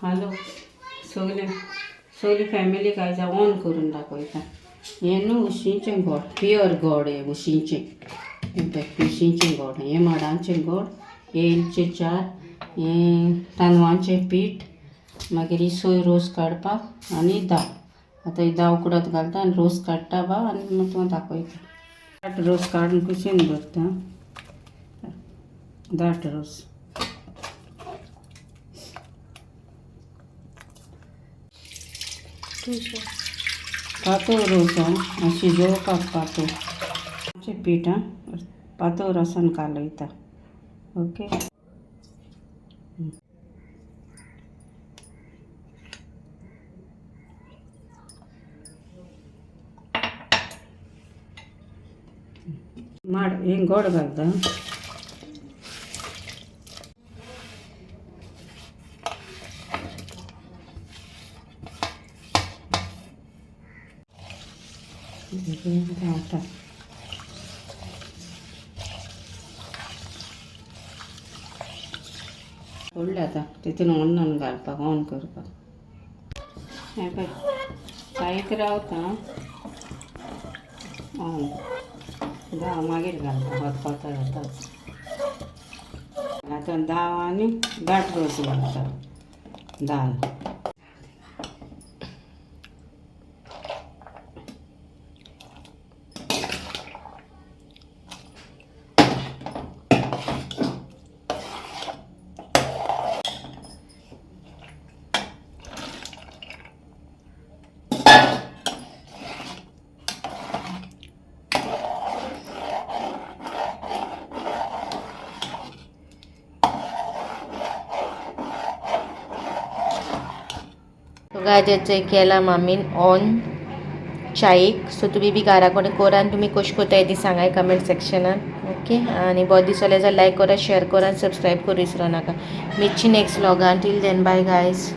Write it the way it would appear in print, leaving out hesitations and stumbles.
Hello सगळे सगळी फॅमिलीक आयज हांव ऑन करून दाखयता. हें न्हू उशींचें गोड, प्युअर गोड हें उशींचें. हें पळय उशींचें गोड, हें माडांचें गोड, हें इल्चे चार, हें तांदळांचें पीठ, मागीर ही सोय रोस काडपाक आनी दाव. आतां ही दाव उकडत घालता आनी रोस काडटा बा आनी मागीर तुका दाखयता. दाट रोस काडून कुशीन दवरता. दाट रोस. पातळ रोस आं, शिजोवपाक पातळ पीठ आं, पातळ रोसान कालयता. ओके. माड हें गोड घालता. आतां व्हडलें आतां तितून ऑनन घालपाक, ऑन करपाक. हें पळय सायत रावता ऑन दाव मागीर घालता, खतखतो जाता. आतां दाव आनी दाट रोस घालता दाल. गाजरचें केलां मामीन ऑन चायेक. सो तुमी बी घरा कडेन करा आनी तुमी कशें करताय ती सांगाय कमेंट सेक्शनान. ओके, आनी बरो दिसलें जाल्यार लायक करा, शेअर करा, सबस्क्रायब करूं विसरो नाका. मेळची next व्लॉगान. Till then bye guys.